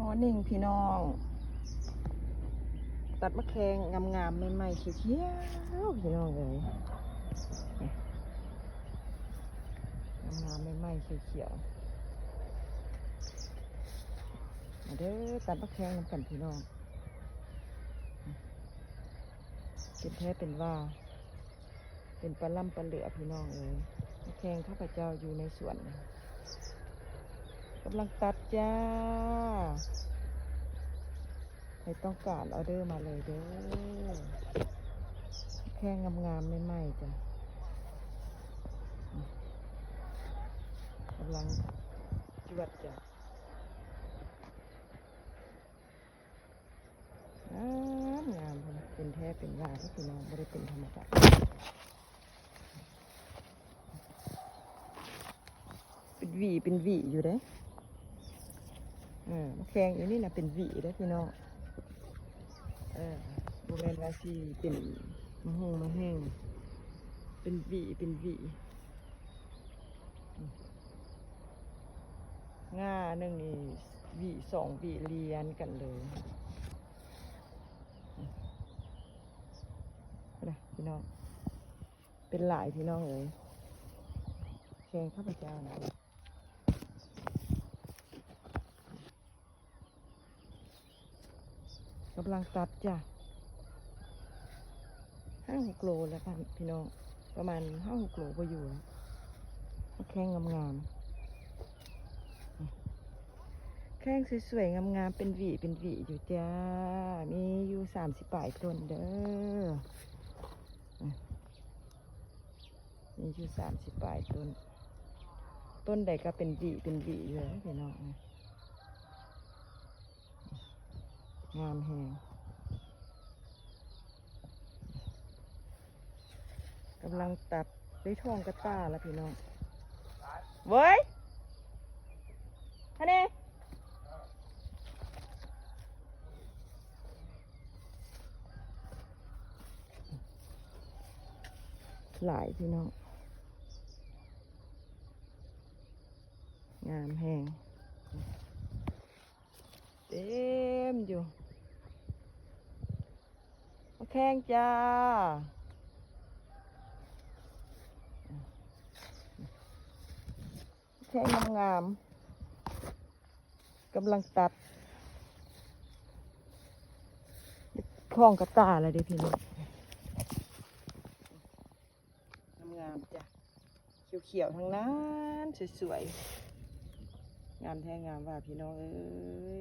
Morning ພີ່ນ້ອງ, ຕັດໝາກແຄງງາມໆ ໃໝ່ໆ ຂຽວໆ ພີ່ນ້ອງເອີຍ, ງາມໆ ໃໝ່ໆ ຂຽວໆ. ມາເດີ ຕັດໝາກແຄງນຳກັນພີ່ນ້ອງ, ເປັນແທ້ເປັນວ່າ ເປັນປາລ່ຳປາເຫຼືອພີ່ນ້ອງເອີຍ. ແຄງຂ້າພະເຈົ້າຢູ່ໃນສວນ ກຳລັງຕັດຈ້າ. ໃຜຕ້ອງການອໍເດີມາເລີຍເດີ, ແຄງງາມໆ ໃໝ່ໆ ຈ້າ. ກຳລັງຈວດຈ້າ. ງາມໆ ເປັນແທ້ເປັນວ່າເດ້ພີ່ນ້ອງ, ບໍ່ໄດ້ເປັນທຳມະດາ, ເປັນຫວີເປັນຫວີຢູ່ເດ້. ເອີ ມາແຄງຢູ່ນີ້ນະ ເປັນຫວີເດ້ພີ່ນ້ອງ. ເອີ ບໍ່ແມ່ນວ່າຊິເປັນມະຫົງມະແຫງ, ເປັນຫວີເປັນຫວີ. ງ່າໜຶ່ງນີ້ຫວີສອງຫວີລຽນກັນເລີຍ. ພຸ້ນນະພີ່ນ້ອງ, ເປັນຫຼາຍພີ່ນ້ອງເອີຍ, ແຄງຂ້າພະເຈົ້ານະ. ກຳລັງຕັດຈ້າ. ຫ້າຫົກໂລແລ້ວ ພີ່ນ້ອງ, ປະມານຫ້າຫົກໂລບໍ່ຢູ່ແລ້ວ. ແຄງງາມໆ ແຄງສວຍໆ ງາມໆ ເປັນຫວີເປັນຫວີຢູ່ຈ້າ. ມີຢູ່ສາມສິບປາຍຕົ້ນເດີ, ມີຢູ່ສາມສິບປາຍຕົ້ນ, ຕົ້ນໃດກໍເປັນຫວີເປັນຫວີຢູ່ເດ້ພີ່ນ້ອງ. ງາມແຮງ, ກຳລັງຕັດໄດ້ທ້ອງກະຕ່າລະພີ່ນ້ອງ. ເວີຍ ຫັ້ນເດ ຫຼາຍພີ່ນ້ອງ, ງາມແຮງ. ເຕັມຢູ່, ມາແຄງຈ້າ. ແຄງງາມໆ ກຳລັງຕັດ ທ້ອງກະຕ່າແລ້ວເດ້ພີ່ນ້ອງ. ງາມໆ ຈ້າ, ຂຽວໆ ທັງນັ້ນ ສວຍໆ ງາມແທ້ງາມວ່າ ພີ່ນ້ອງເອີຍ.